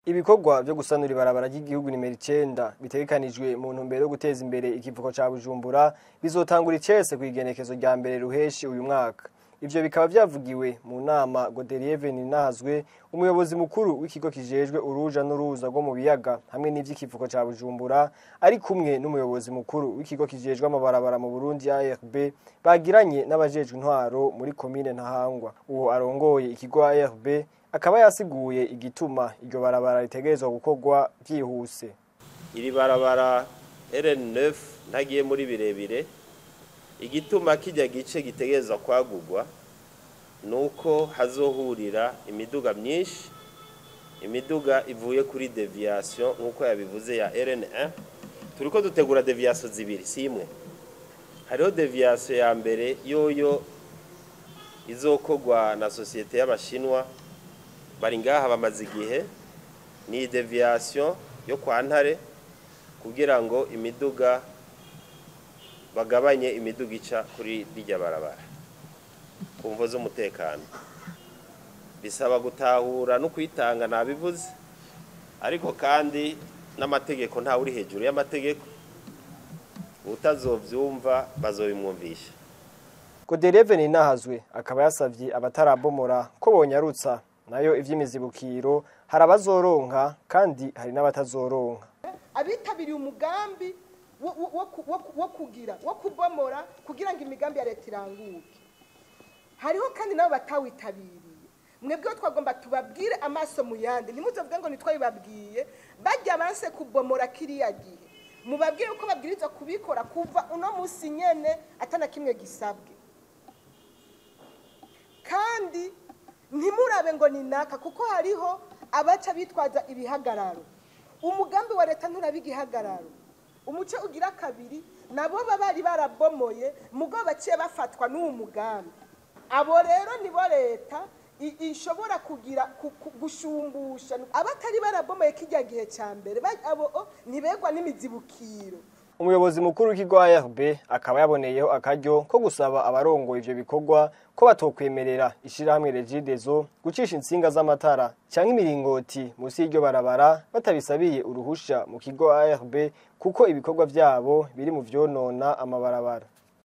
Ibikorwa vyo gusanura ibarabara ry'igihugu nimero 9 bitegekanijwe mu ntumbero yo guteza imbere ikivuko ca Bujumbura bizotangura icese kw'igenekezo rya mbere ruheshi uyu mwaka. Ivyo bikaba vyavugiwe mu nama Godelieve Ninahazwe, umuyobozi mukuru w'ikigo kijejwe uruja n'uruza rwo mu biyaga hamwe n'ivy'ikivuko ca Bujumbura, ari kumwe n'umuyobozi mukuru w'ikigo kijejwe amabarabara mu Burundi ARB, bagiranye n'abajejwe intwaro muri komine Ntahangwa. Uwo arongoye ikigo ARB akaba yasiguye igituma iryo barabara ritegerezwa gukorwa vyihuse. Iri barabara RN9 ntagiye muri birebire, igituma kijya gice gitegerezwa kwagurwa nuko hazohurira imiduga myinshi, imiduga ivuye kuri deviation nkuko yabivuze ya RN1. Turiko dutegura deviation zibiri, si imwe. Hariho deviation ya mbere yoyo izokogwa na societe y'abashinwa bari ngaha bamaze igihe, ni deviation yo kwa Ntare kugira ngo imiduga bagabanye imiduga ica kuri rirya barabara ku mvo z'umutekano. Bisaba gutahura no kwitanga, nabivuze, ariko kandi n'amategeko nta uri hejuru y'amategeko, utazovyumva bazobimwumvisha. Godelieve Ninahazwe akaba yasavye abatarabomora ko bonyarutsa, nayo ivy'imizibukiro hari abazoronka kandi hari n'abatazoronka. Abitabiriye umugambi wo kugira wo kubomora kugira ngo imigambi ya leta iranguke, hariho kandi nabo batawitabiriye. Mwebwe twagomba tubabwire amaso mu yandi, ntimuzovuge ngo nitwabibabwiye. Bajya banse kubomora kiriya gihe, mubabwire uko babwirizwa kubikora kuva uno musi nyene atana kimwe gisabwe. Kandi ntimurabe ngo ni naka, kuko hariho abaca bitwaza ibihagararo. Umugambi wa leta nturabe igihagararo. Umuco ugira kabiri, nabo bari barabomoye mugo baciye bafatwa n'uwo mugambi. Abo rero nibo leta ishobora kugira gushumbusha abatari barabomoye kijya gihe ca mbere, abo ntibegwa n'imizibukiro. Umuyobozi mukuru w'ikigo ARB akaba yaboneyeho akaryo ko gusaba abarongoye ivyo bikorwa ko batokwemerera ishirahamwe Regideso gucisha intsinga z'amatara canke imiringoti musi y'iryo barabara batabisabiye uruhusha mu kigo ARB, kuko ibikorwa vyabo biri mu vyonona amabarabara.